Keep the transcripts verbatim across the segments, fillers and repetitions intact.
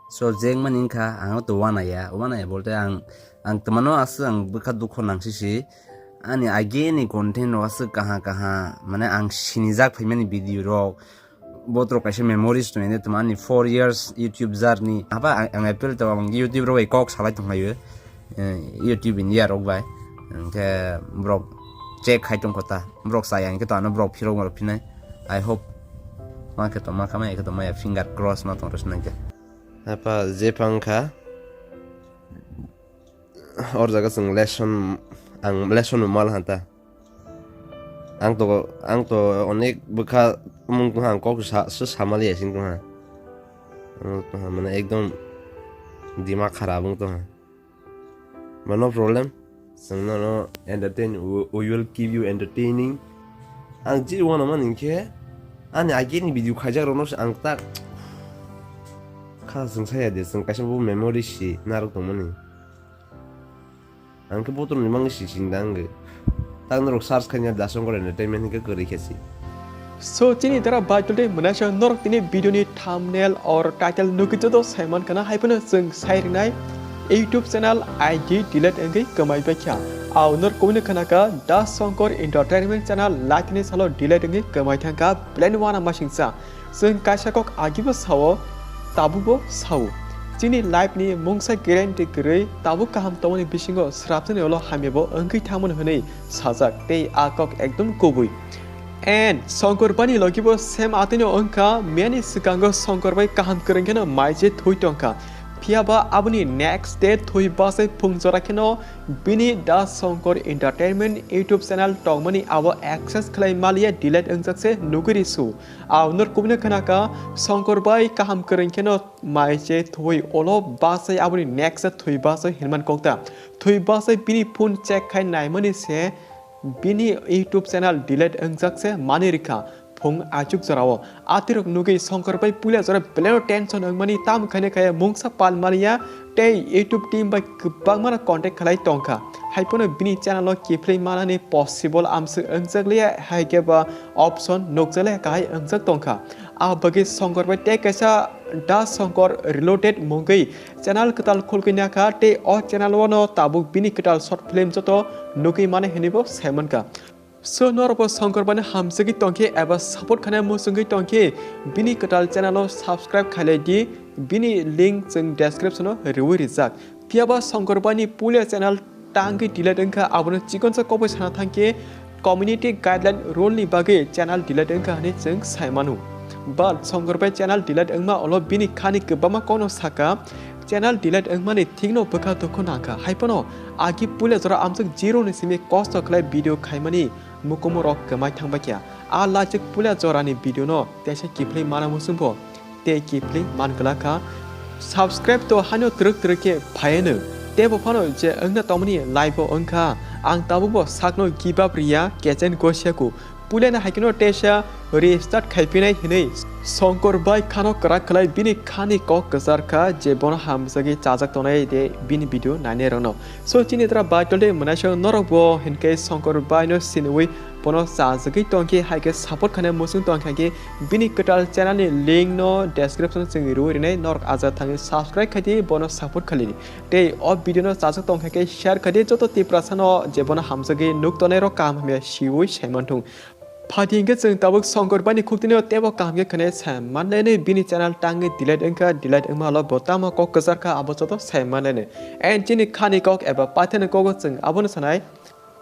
So jeng mani wngkha ang to wanaya, wanaya bolte ang ang twmano aswk ang bwkha dukho nangsisi. Ani ageni content rok aswk kaha kaha mane ang sinijak phaimani video rok. Botrok kaisa memories tongwi twma ani four years YouTube journey. Aba ang, ang appeal to ang YouTube rok bai kok salai tonglaio. Eh, YouTube India rok bai. Hwnkhe borok check khai tongkho ta. Borok chaya hwnkhe to ano borok phirok borok phinai. I hope ma khe to ma kha ma khe to maya finger cross ma tong rwsnai khe. Apa je phang kha. Or jaga chwng lesson, ang lesson mal hanta. Ang to, ang to onek bwkha mung tongha, ang kok sa, sa, samali asing tongha. Ang tongha mane ekdom dimak kharab wng tongha. But no problem. Chwng no, no entertain, we, we will keep you entertaining. Ang jiri wana mani khe ani ageni video khaijak rokno se ang tak kha chwng saya de, chwng kaisa bo memory si narok tongmani. Ang khe botorni mangwi sising da wngwi. Tak norok search khaina Da Songkor Entertainment hinkhe kwrwi khe si. So, chini dara baitolde mwnaisa norok tini video ni thumbnail or title nugwi joto saiman kana hai phano chwng sai rinai YouTube channel I D delete wngwi kwmai baikha. Au norok kubuni khana kha Da Songkor Entertainment channel laithini salo delete wngwi kwmai thangkha plan wana masingcha. Chwng kaisa kok agibo sao, tabubo sao. Chini life ni mungsa guarantee kwrwi tabuk kaham tongmani bisingo srapjani ulo hamyabo wngwi thangmani hwnwi sajak tei a kok ekdom kubui. And Songkor Bai ni logibo same atwino wngkha, miyani swkango Songkor Bai kaham kwrwng kheno mai se thwi tongkha. Phiyaba aboni next day thwi bachai phung jora kheno bini Da Songkor Entertainment YouTube channel tongmani abo access khlai maliya delete wngjak se nugwi risu. Aunor kubuni khana kha, Songkor Bai kaham kwrwng kheno mai se thwi ulo bachai aboni next se thwi bachai hinman kokta. Thwi bachai bini phone check khai naimani se bini YouTube channel delete wngjak se mani rikha. Phung achuk jorao atirok nugwi Songkor Bai puila jora beleno tension wngmani tamo khaina khe mungsa pal maliya tei YouTube team bai kwbangmano contact khlai tongkha. Haiphano bini channel o kiphilwi manani possible amswk wngjak liya, hai khe ba option nukjak liya kahai wngjak tongkha. A bagwi Songkor Bai tei kaisa Da Songkor related mungwi channel kwtal khulkwi nakha tei o channel o no tabuk bini kwtal short film joto nugwi mani hwnwi bo saimankha. So norokbo Songkor Bai no hamjagwi tongkhe eba support khaina muchungwi tongkhe bini kwtal channel o subscribe khailai di, bini link chwng description o riwi rijak. Phiyaba Songkor Bai ni puila channel tangwi delete wngkha, abono chikonsa kokbai sana thangkhe community guideline rule ni bagwi channel delete wngkha hwnwi chwng sai mano. But Songkor Bai channel delete wngma ulo bini khani kwbangma kokno sakha, channel delete wngmani thikno bwkha dukhu nangkha. Haiphano agi puila jora amjak zero ni simi kosto khlai video khaimani mukumu rok kwmai thangbaikha. A lachik puila jorani video no teisa kiphilwi mana muchungbo tei kiphilwi man glak kha. Subscribe to haino twrwk twrwk khe phaiano. Tei bo phano je wngna tongmani live o wngkha. Ang tabukbo sakno give up riya, kechen gosiaku. Puilano hai kheno teisa restart khaiphinai hwnwi Songkor Bai khano kwrak khlai bini khani kok kwchar kha je bono hamjagwi chajak tongnai de bini video nainai rokno. So chini tra baitol de mwnaisong norok bo hinkhe Songkor Bai no sinwi bono chajagwi tongkhe hai khe support khaina muchung tongkha khe bini kwtal channel ni link no description o chwng riwi rinai norok aja thangwi subscribe khaidi bono support khaidi tei o video no chajak tongkha khe share khaidi joto Tiprasa no je bono hamjagwi nuk tonai rok kaham hamya siwi saimanthung. Phaidi hinkhe chwng tabuk Songkor Bai ni khuktino teibo kaham khe khwnai sa manlainai bini channel tangwi delete wngkha, delete wngma ulo bo tamo kok kwchar kha abo joto sai manlainai. And chini khani kok eba paithakni kogo chwng abono sanai.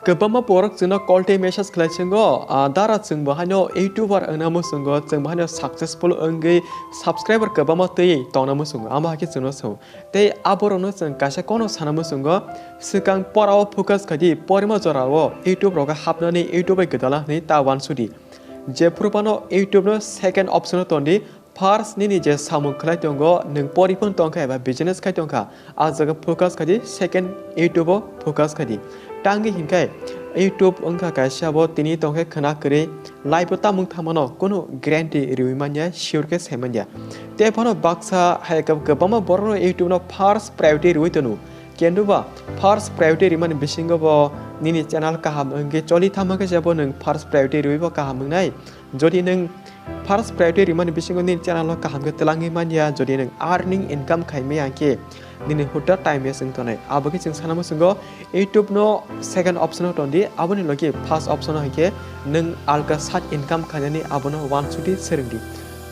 Kwbangma borok chwngno call tei message khlai singo, ah, dara chwngbo haino YouTuber wngna muchungo, chwngbo haino successful wngwi subscriber kwbangma twiwi tongna muchungo, amo hai khe chwngno swngo. Tei aborokno chwng kaisa kono sana muchungo, swkang porao focus khaidi, porima jorao YouTube rogo hapnani YouTube bai gwdala hwnwi ta uansudi. Jephru phano YouTube no second option o tondi, first nini je samung khlai tongo, nwng pori phano tongkha eba business khai tongkha, a jaga focus khaidi, second YouTube o focus khaidi. Tangwi hinkhe YouTube wngkha kaisa bo tini tongkhe khwna kwrwi, live o tamung thamano kunu guarantee riwi manya, sure khe sai manya. Tei phano baksa hai khe kwbangma borokno YouTube no first priority riwi tono. Kenduba first priority rimani bisingo bo nini channel kaham wngkhe choli thangma khe se bo nwng first priority riwi bo kaham wngnai. Jodi nwng First priority rimani bisingo nini channel o kaham khe twlangwi manya, jodi nwng earning income khaimaya hwnkhe nini hutta time waste wng tongnai. Abo khe chwng sana muchungo YouTube no second option o tondi, aboni logi first option o hwnkhe nwng alka side income khainani abono uansukdi swrwngdi.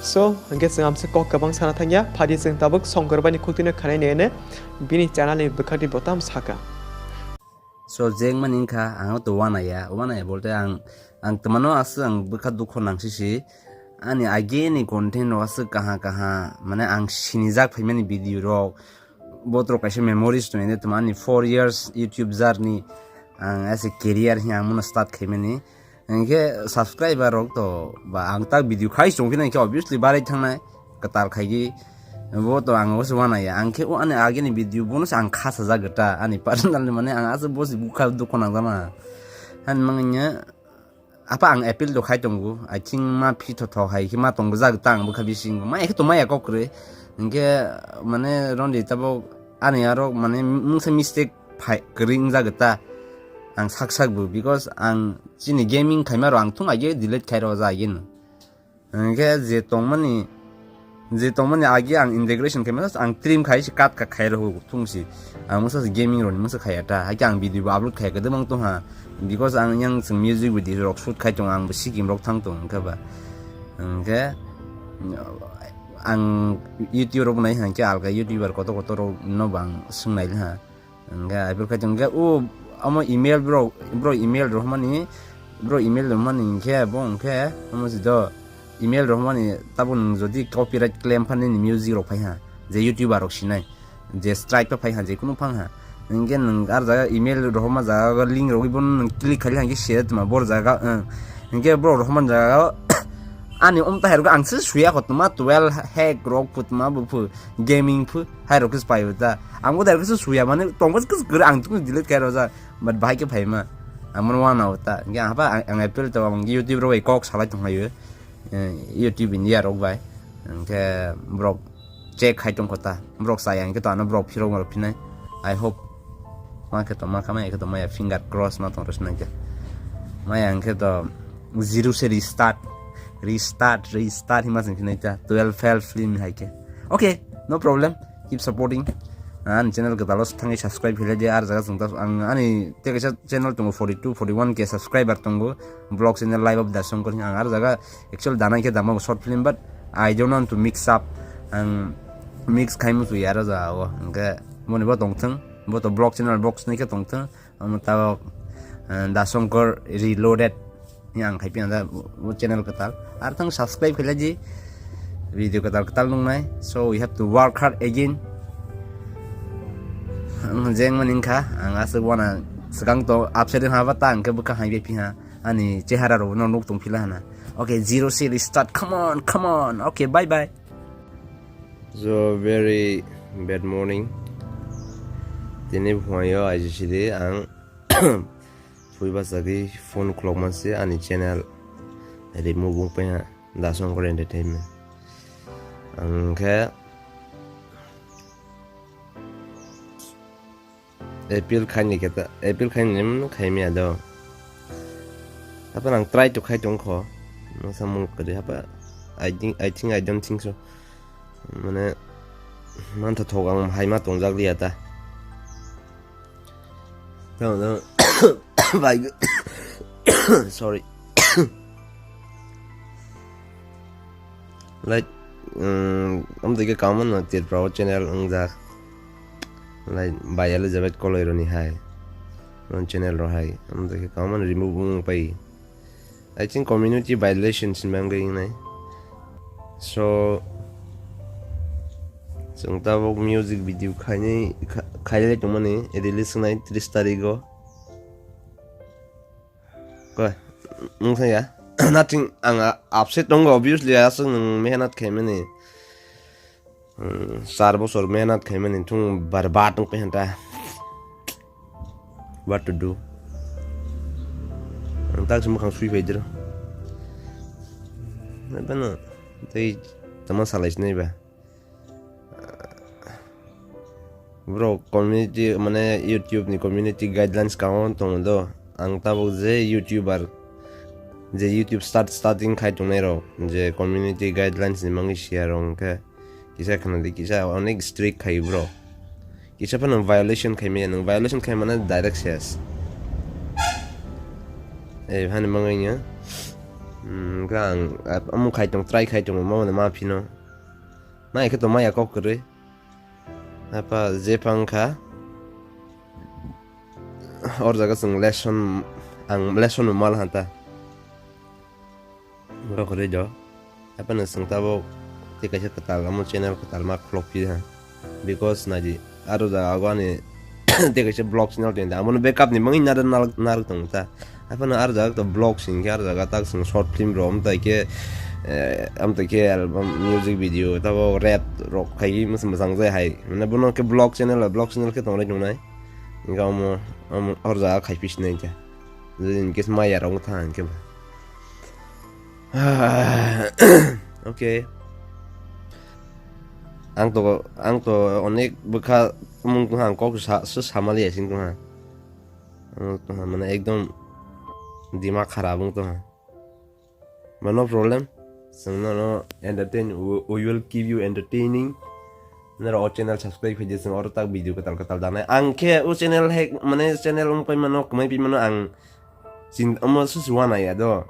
So, hwnkhe chwng amsa kok kwbang sana thangya, phadi chwng tabuk Songkor bai ni khuktwino khanai nene bini channel ni bwkhati botam saka. So, jeng mani wngkha, ang to uanaya, uanaya bolte ang, ang twmano aswk ang bwkha dukho nangsisi. Ani age ni content rok aswk kaha kaha, mane ang sinijak phaimani video rok, botrok kaisa memories tongwi twma ani four years YouTube journey, ang as a career hi ang mano start khaimani. Hingkhe subscriber rok to ba ang tak video khai chong phina hingkhe obviously barai thangnai, kwtal khaigi. Bo to ang oso uanaya, ang khe o ani age ni video bono se ang kha sajak ta, ani personal ni mane ang aswk bo se bukha dukho nangjama. Han mangnya apa ang appeal to khai tongo, I think ma phi tho tho hai khe ma tong jak ta ang bwkha bising ma ekhe to maya kok kwrwi. Hingkhe mane rondi tabok ani aro mane mungsa mistake phai kwrwi wng jak ta, ang sak sak bo, because ang chini gaming khaima rok ang thung age delete khai rw ja age no. Hingkhe je tongmani, je tongmani age ang integration khaima, ang trim khai se cut kha khai rw thung si. Ang mungsa se gaming rok ni mungsa khaya ta, hai khe ang video bo upload khaya kwdwmang tong ha, because ang yang chwng music video rok shoot khai tong, ang bo sikim rok thang tong hingkhe ba. Hingkhe ang YouTube rok nai hingkhe alka YouTuber kotor kotor rok no bo ang swng nai ha. Hingkhe aibor khai tong khe, o, omo email bro, bro email rohormani, bro email rohormani hingkhe, bo hingkhe, omo si do, email rohormani, tabuk nwng jodi copyright claim pha nini music rok phai ha, je YouTuber rok sinai, je strike pha phai ha, je kunu phang ha, hingkhe nwng ar jaga email rohorma jaga o link rogwi bono nwng click khai hingkhe share tongma bor jaga, eh, hingkhe bro rohormani jaga o, ani omta hai rok ang se suya kho tongma twelve hack rok phu tongma bo phu gaming phu. Hai rok khe pai ta. Ang bo dai khe suya mane tong bas khe kwrwi ang tung delete khai rojak. But bahai khe phaima. Ang mano wana ta. Hingkhe ang hapa ang appeal to ang YouTube rok bai kok salai tong hayo. Eh, YouTube India rok bai. Hingkhe borok check khai tong kho ta. Borok chaya hingkhe to ano borok phirok rok phinai. I hope ma khe to ma kha ma khe to maya finger cross ma tong rosna khe. Maya hingkhe to zero se restart. Restart, restart hima sing phinai ta. Twelve fail film hai khe. Okay, no problem. Keep supporting. Ani channel kwtal o thangwi subscribe khlai di, ar jaga chwng ta ang ani tei kaisa channel tongo forty two, forty one K subscriber tongo. Vlog channel Life of Dasongkor ang ar jaga actual danai khe dama short film, but I don't want to mix up. Ang mix khai muchwi ar jaga o. Hingkhe boni bo tongthwng, bo to vlog channel box ni khe tongthwng. Omo tabok, eh, Dasongkor Reloaded ni ang khai piyang da bo channel kwtal. Ar thang subscribe khlai di. Video kwtal kwtal nungnai. So we have to work hard again. Ang jeng mani wngkha, ang aswk wana swkang to upside down haba ta ang khe bwkha hai bai piha. Ani chehara rok no nuk tong phila hana. Okay, zero se restart. Come on, come on. Okay, bye bye. So very bad morning. Tini phuaio aisidi ang phui bachagwi phone khulokma se ani channel remove wngpai ha Dasongkor Entertainment. Ang khe appeal khaini khe ta, appeal khaini lemno khaimaya do. Apa nang try to khai tong kho. Nang samung kwrwi apa? I think, I think, I don't think so. Mane mantha thok ang hai ma tongjak liya ta. Tamo, tamo. Bai, sorry. Like, um, amtwi khe kaman no Tripura o channel wngjak. Like, Bai Elizabeth Koloironi hai. Non channel ro hai. Amtwi khe kaman remove wng pai. I think community violation se mangwi wngnai. So, chwng tabuk music video khainai, kha-, khailai tongmani, release wngnai tris tarigo. Koi, mungsa ya. Nothing, ang a-, upset tongo, obviously, aswk nwng mehnat khaimani. Hmm, char bosor mehnat khaimani thung barbad wng paihanta. What to do? Ang tak se mwkhang sui phaidiro. Nai bano tei tama salai sinai ba. Bro, community, mane, YouTube ni community guidelines kaon tongo do. Ang tabuk je YouTuber je YouTube start starting khai tongnai rok, je community guidelines ni mangwi siya rok hwnkhe kisa khna di, kisa onek strict khai bro. Kisa phano violation khai maya, nwng violation khai mane direct ses. Eh, hani mangwi nya. Hmm, hwnkhe ang, ah, omo khai tong, try khai tongo, omo ma phino. Ma ekhe to maya kok kwrwi. Apa je phang kha. Or jaga chwng lesson, ang lesson mal hanta. Borok kwrwi do. Haphano chwng tabuk tei kaisa kwtal, omo channel kwtal ma khulok phi ha. Because naidi, aro jaga o ani tei kaisa vlog channel tong, abono backup ni mangwi narwk, narwk, narwk tongo ta. Haphano aro jaga to vlog sing khe, aro jaga tak chwng short film rok, amtwi khe, eh, amtwi khe album, music video, tabuk rap rok khai mwchang jai hai. Mane bono khe vlog channel, vlog channel khe tongnai tongnai. Hwnkhe omo, omo or jaga khai phi sinai khe. Jodi in case maya rok wng tha hwnkhe ba. Okay. Ang to, ang to onek bwkha mung tongha, ang kok sa, sa, samali asing tongha. Ang tongha mane ekdom dimak kharab wng tongha. But no problem. Chwng nono entertain, we, we will keep you entertaining. Noro o channel subscribe khaidi, chwng oro tak video kwtal kwtal danai. Ang khe o channel hack, mane channel wng pai mano, kwmai pai mano ang chin-, omo susi wana ya do.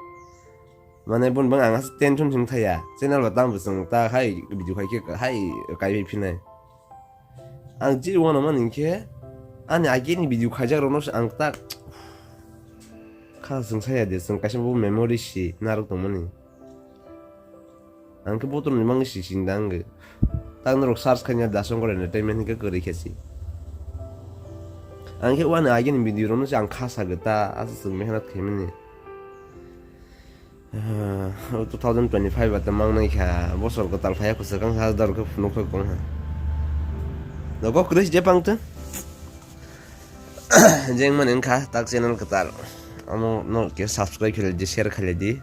Mane bun bang ang aswk tension sing thaya. Channel ba tang bwswng ta hai video khai khe hai kai bai phinai. Ang jiri wana mani khe ani age ni video khaijak rokno se ang tak kha sung saya de, sung kaisa bo memory si narwk tongmani. Ang khe botor ni mangni si sinda ang tak norok search khaina Dasongkor Entertainment hinkhe kwrwi khe si. Ang khe wani age ni video rokno se ang kha sagwi ta aswk mehnat khaimani. Ah, two thousand twenty-five ata mangnai kha, bosor kwtal phaiya kwchwk wngkha, dor khe phunuk phai kong ha. Nogo kwrwi je pang tong. Jeng mani wngkha tak channel kwtal. Omo no khe subscribe khlai di, share khlai di.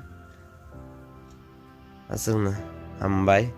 Aswkno hambai.